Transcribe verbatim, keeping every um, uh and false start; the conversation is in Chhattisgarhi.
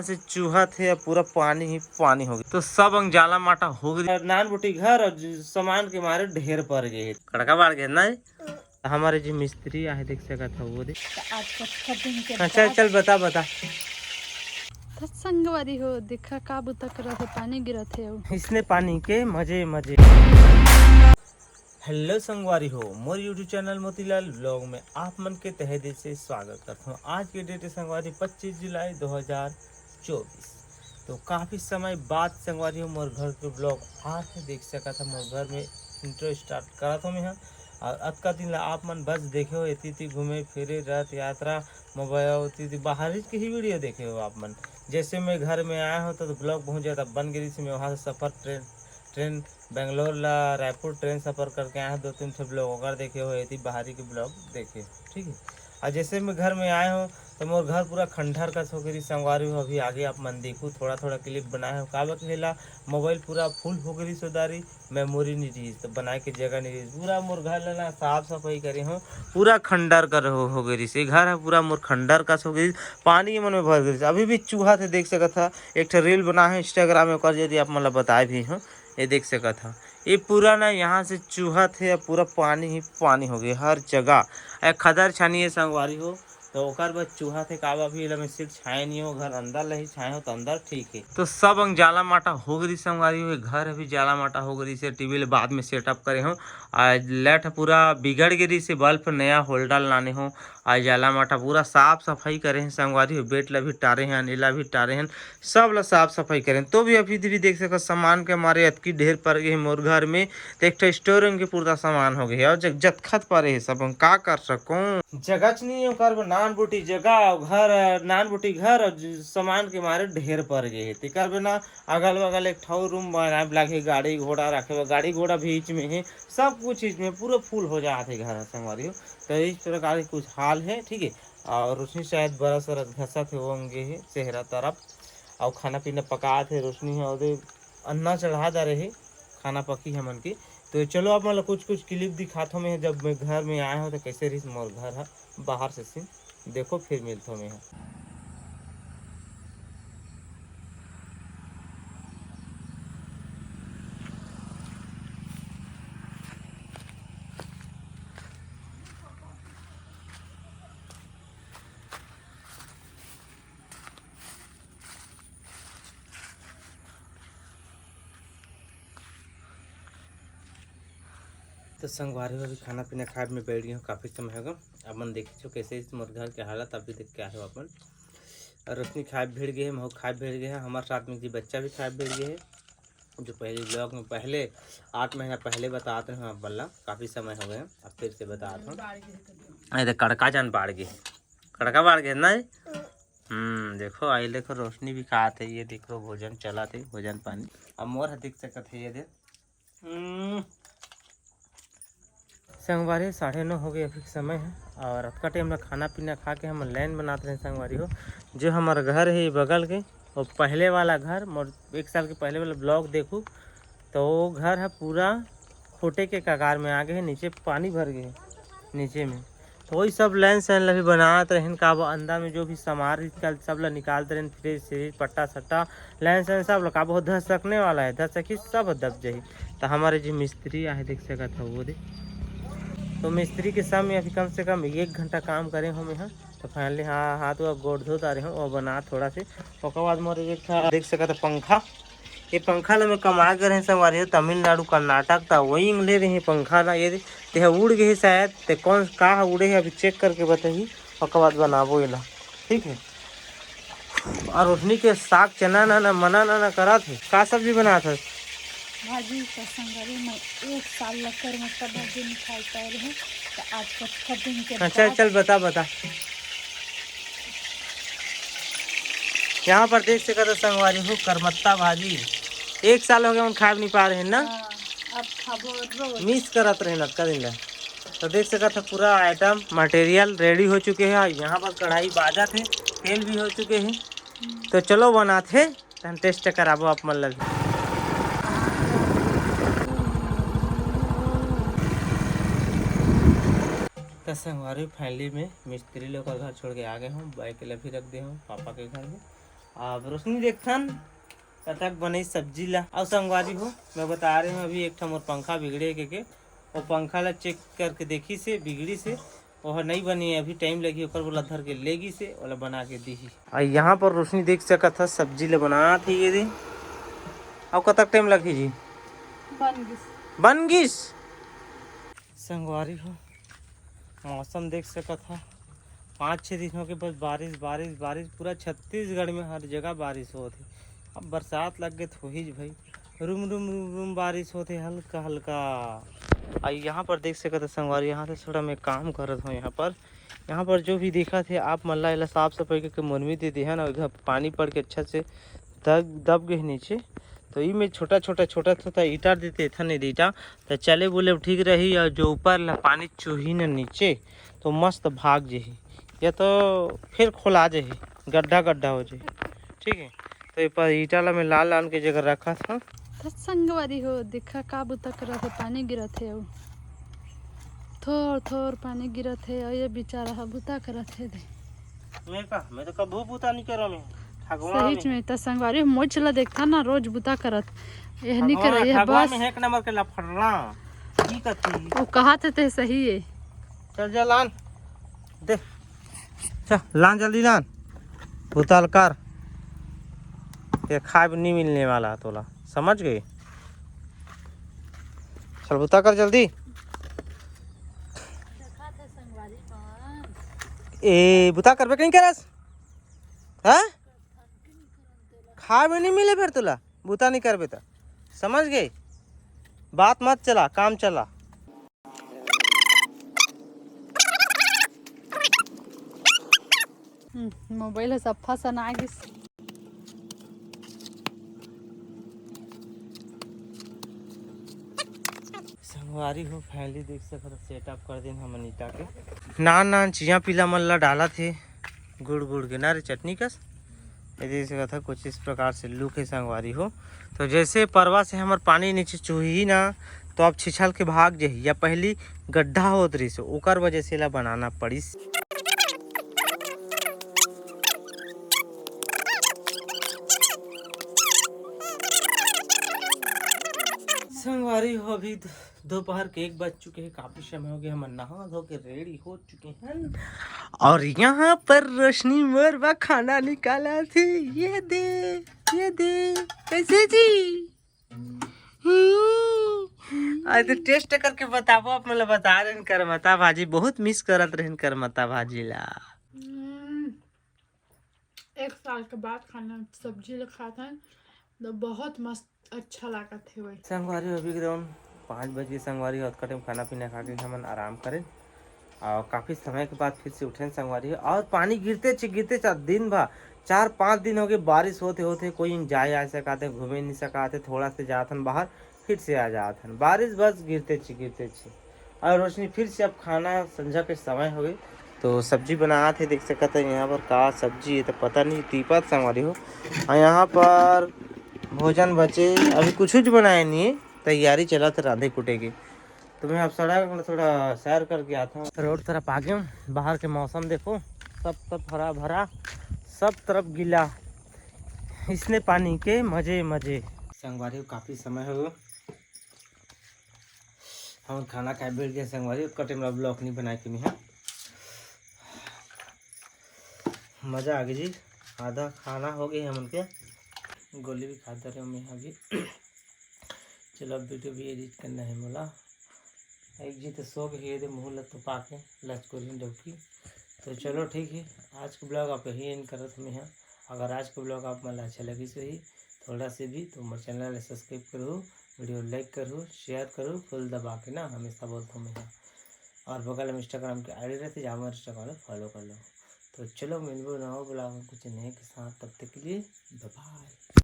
से चूहत हे, अब पूरा पानी ही पानी हो गे। तो सब अंग जाला माटा हो गे। नान बुटी घर और सामान के मारे ढेर पर गे हे। कड़का बाढ़ गे ना। हमर जी मिस्त्री आहे, देख सकत हव वो दे। त आज कतका दिन के अच्छा, बाद चल बता, बता। त संगवारी हो, देखा का बुता करत हे, पानी गिरत हे अउ। इसने पानी के मजे मजे। हेलो संगवारी हो, मोर YouTube चैनल मोतीलाल व्लॉग में आप मन के तहे दिल से स्वागत करत हूँ। आज के डेट हे संगवारी पच्चीस जुलाई दो हज़ार चौबीस। तो काफ़ी समय बाद संगवारी हो मोर घर के व्लॉग आज से देख सकत हव। मोर घर में इंट्रो स्टार्ट करत हव मैं ह। और अतका दिन ला आप मन बस देखे हो, एती ती घूमे फिरे, रथ यात्रा, मोबाइल, एती ती बाहर के ही वीडियो देखे हो आप मन। जैसे मैं घर में आए हव तो, तो व्लॉग बहुत ज़्यादा बन गे रहिस। मैं वहाँ से सफ़र ट्रेन, ट्रेन बेंगलोर ला रायपुर ट्रेन सफ़र करके आए हव, दो तीन ठो व्लॉग ओकर देखे हो, एती बाहरी के व्लॉग देखे हो, ठीक है। और जैसे मैं घर में आए हव तो मोर घर पूरा खंडहर कस हो गे रहिस संगवारी हो। अभी आगे आप मन देखू, थोड़ा थोड़ा क्लिप बनाए हव, काबर के एला मोबाइल पूरा फुल हो गे रहिस, सोदारी मेमोरी नहीं रहिस, तो बनाए के जगह नहीं रहिस। पूरा मोर घर ला ना साफ सफाई करे हव, पूरा खंडहर कर हो, हो गे रहिस। ये घर ह पूरा मोर खंडहर कस हो गे रहिस, पानी मन में भर गे रहिस। अभी भी चूहत हे, देख सकत हव, एक ठो रील बनाए हव इंस्टाग्राम में, ओकर जरिए आप मन ला बताए भी हव। ये देख सकत हव, ये पूरा ना यहाँ से चूहत हे, अब पूरा पानी ही पानी हो गे हर जगह। ए खदर छानी हे संगवारी हो, तो ओकर बर चूहत हे। काबर अभी एला मैं सीट छाए नहीं हव, घर अंदर ला ही छाए हव, तो अंदर ठीक हे। तो सब अंग जाला माटा हो गे रहिस संगवारी हो, ये घर अभी जाला माटा हो गे रहिस हे। टीवी ला बाद में सेटअप करे हव। आज लाइट ह पूरा बिगड़ गे रहिस हे, बल्ब नया होल्डर लाने हव। आज जाला माटा पूरा साफ सफाई करे हव संगवारी हो, बेड ला भी टारे हन, एला भी टारे हन, सब ला साफ सफाई करेन। तो भी अभी भी देख सकत, सामान के मारे अतकी ढेर पर गे हे मोर घर में। तो एक ठो स्टोर रूम के पूरा सामान हो गे हे, और जग-, जतखत परे हे सब, हम का कर सकूं? जगह च नहीं हे ओकर बर, नान बुटी जगह, और घर, नान बुटी घर, और ज-, सामान के मारे ढेर पर गे हे। तेकर बिना अगल बगल एक ठो रूम बनाए ला लगही, गाड़ी घोड़ा रखे बर, गाड़ी घोड़ा भी इच में हे, सब कुछ इच में पूरा फुल हो जात हे घर ह संगवारी हो। तो इस प्रकार के कुछ हाल हे, ठीक है। और रोशनी शायद बरस वरस घसत हे, वो अंगे हे चेहरा तरफ, और खाना पीना पकात हे रोशनी ह, ओदे अन्ना चढ़ा दे रहे, खाना पकी हमन के। तो चलो, आप मन ला कुछ कुछ क्लिप दिखात हव मैं, जब मैं घर में आए हव तो कैसे रहिस मोर घर ह, बाहर से सीन देखो, फिर मिलत हव मैं ह। तो संगवारी हो, अभी खाना पीना खाए में बैठ गए हव, काफ़ी समय होगे। अपन देखिस हो कैसे इस मोर घर के हालत अभी देख के आए हव अपन। और रोशनी खाए भिड़ गे हे, महू खाए भिड़ गे हे, हमारे साथ में जी बच्चा भी खाए भिड़ गे हे, जो पहले व्लॉग में पहले आठ महीना पहले बतात रहे हव अपन ला, काफ़ी समय होगे, अब फिर से बतात हव। अरे कड़का जान बाढ़ गे, कड़का बाढ़ गे ना। हम्म, देखो, आई देखो, रोशनी भी खात हे, ये देखो, भोजन चलत हे, भोजन पानी। अब मोर ह देख सकत हे, ये दे। हम्म। संगवारी, साढ़े नौ हो गे अभी के समय हे, और अतका टाइम ला खाना पीना खा के हमन लाइन बनात रहे संगवारी हो। जो हमर घर हे बगल के, वो पहले वाला घर, मोर एक साल के पहले वाला व्लॉग देखू, तो वो घर ह पूरा खोटे के कगार में आ गे हे, नीचे पानी भर गे हे नीचे में। तो वही सब लाइन साइन ला भी बनात रहेन, का वो अंदर में जो भी सामान निकल, सब ला निकालत रहेन, फ्रिज, फ्रिज, पट्टा सट्टा, लाइन साइन सब ला, का वो धसकने वाला हे, धसकी सब दब जाही। तो हमारे जो मिस्त्री आहे, देख सकत हव वो दे, तो मिस्त्री के सामने अभी कम से कम एक घंटा काम करे हव मैं ह। तो फाइनली हाँ, हाथ वाथ गोड़ धो डारे हव, वो बना थोड़ा से। ओकर बाद मोर एक ठा देख सकत हव पंखा, ये पंखा ला मैं कमा के रहे संगवारी हो, तमिलनाडु, कर्नाटक, त वही ले रहे पंखा ला। ये दे, ते ह उड़ गए शायद, ते कौन का ह उड़े हे, अभी चेक करके बताही, ओकर बाद बनाबो एला, ठीक है। और रोशनी के साग चना ना, ना मना ना, ना करत हे। का सब्जी बनात हस? भाजी का संगवारी, मैं एक साल लग कर मतलब भाजी नहीं खाई पाए रहे, तो आज कतका दिन के अच्छा, बाद चल बता, बता। यहाँ पर देख सकत हो संगवारी हो, करमत्ता भाजी एक साल हो गया, उन खाए नहीं पा रहे ना। हाँ, अब खाबो रोज। मिस करत रहे ना अतका दिन ला। तो देख सकत हो पूरा आइटम मटेरियल रेडी हो चुके हे। यहाँ पर कढ़ाई बाजत हे, तेल भी हो चुके हे। हम्म। तो चलो बनात हे, तहन टेस्ट कराबो आप मन ला भी। तो संगवारी, फाइनली में मिस्त्री लोग का घर छोड़ के आ गए हूँ, बाइक ला भी रख दे हूँ पापा के घर में। अब रोशनी देखथन कतक बने सब्जी ला। अउ संगवारी हो, मैं बता रहे हूँ, अभी एक ठन मोर पंखा बिगड़े के, के वो पंखा ला चेक करके देखिस हे, बिगड़िस हे, ओह नई बनी, अभी टाइम लगही, ओकर बर ओला धर के ले गिस हे, ओला बना के दिही। अउ यहाँ पर रोशनी देख सकत ह, सब्जी ला बनात हे ये दे। अउ कतक टाइम लगही जी? बन गिस। बन गिस? संगवारी हो, मौसम देख सकत ह, पाँच छः दिन हो गए, बस बारिश, बारिश, बारिश। पूरा छत्तीसगढ़ में हर जगह बारिश होत हे। अब बरसात लग गए तो होही भाई, रुम रुम रुम रुम बारिश होत हे, हल्का हल्का। अउ यहाँ पर देख सकत ह संगवारी, यहाँ से थोड़ा मैं काम करत हूँ। यहाँ पर, यहाँ पर जो भी दिखत हे, आप मन ला एला साफ सफाई करके मुरमी दे देहन, अउ इधर पानी पड़ के अच्छा से दब, दब गए हे नीचे। तो ई में छोटा छोटा, छोटा छोटा ईटा देते, एथन नहीं ईटा, तो चले बोले ठीक रही। और जो ऊपर ला पानी चुही न नीचे, तो मस्त भाग जही, या तो फिर खोला जही, गड्ढा गड्ढा हो जही। ठीक है, तो ये पर ईटा ला मैं लान लान के जगह रखत हूँ। त संगवारी हो, देखा का बुता करत हे, पानी गिरत हे, अउ थोर थोर पानी गिरत हे, अउ ये बेचारा ह बुता करत हे दे। मैं का, मैं तो कभू बुता नहीं करो मैं। ठगवा सही में। में त संगवारी हो, मोच ला देखता ना, रोज बुता करत, यह नहीं ठगवा, करे, यह ठगवा बस। में एक नंबर के लफड़ा। की कथी? वो कहा थे, ते सही है। चल जा लान, दे, चल लान, जल्दी लान, बुता ल कर। ये खाए भी नहीं मिलने वाला तोला, समझ गई? चल बुता कर जल्दी। ए, बुता करबे कहीं करस? हाँ? खाए भी नहीं मिले फिर तोला, बुता नहीं करबे त, समझ गई? बात मत चला, काम चला। हम्म, मोबाइल ह सफा सना गिस। संगवारी हो, finally देख सकत हो, setup कर दिन हमन ईटा के। नान नान चिया पीला मन ला डालत हे, गुड़ गुड़ के ना रे, चटनी कस। ये देख सकत हो, कुछ इस प्रकार से look है संगवारी हो। तो जैसे परवा से हमर पानी नीचे चुही ना, तो अब छिछल के भाग जही, या पहली गड्ढा होत रहिस, ओकर वजह से एला बनाना पड़िस। संगवारी हो, अभी द-, दोपहर के एक बज चुके हैं, काफी समय हो गया, हमन नहा धो के ready हो चुके हैं। और यहाँ पर रोशनी मोर बा खाना निकाला थी, ये दे, ये दे, कैसे जी? हम्म। आज तो taste करके बताबो, आप मतलब बता रहे हैं करमता भाजी, बहुत miss करत रहे हैं करमता भाजी ला। हम्म, एक साल के बाद खाना सब्जी ला खात हन, तो बहुत मस्त, अच्छा लागत हे भाई। संगवारी हो, अभी एकदम पाँच बज के संगवारी हो, अतका time खाना पीना खा के हमन आराम करें। और काफी समय के बाद फिर से उठेन संगवारी हो, और पानी गिरते चे, गिरते चे, दिन भर चार पाँच दिन हो गए, बारिश होते होते कोई जाए आ सकाते, घूमे नहीं सकाते, थोड़ा से जात हन बाहर, फिर से आ जात हन, बारिश बस गिरते चे, गिरते चे। और रोशनी फिर से अब खाना संझा के समय हो गए, तो सब्जी बनात हे, देख सकत है यहाँ पर का सब्जी है तो पता नहीं, तीपत संगवारी हो। और यहाँ पर भोजन बचे, अभी कुछ कुछ बनाए नहीं है, तैयारी चलत है रांधे कूटे के। तो मैं अब सड़क में थोड़ा सैर करके आता हूँ। रोड तरफ आ गए हूँ, बाहर के मौसम देखो, सब तरफ हरा भरा, सब तरफ गीला, इसने पानी के मजे मजे। संगवारी हो, काफी समय हो गया हमन खाना खाए बैठ गए संगवारी, ओतका time ला vlog नहीं बनाए के मैं हा। मजा आ गई जी, आधा खाना हो गए हमन के, गोली भी खा दे रहे मैं अभी। चलो, अब video भी edit करना है मोला। एक जी तो सो गई, ये दे मुँह ला तो पाके लचकोरी डौकी। तो चलो ठीक है, आज के vlog आप यही end करत हूँ मैं हा। अगर आज के vlog आप मन ला अच्छा लगिस होही थोड़ा से भी, तो मोर channel ला subscribe करहु, video like करहु, share करहु, फुल दबा के ना, हमेशा बोलता हूँ मैं हा। और बगल में Instagram के ID रहते, जाओ मोर Instagram ला follow कर लो। तो चलो मिलबो नवा vlog में कुछ नए के साथ, तब तक के लिए bye bye।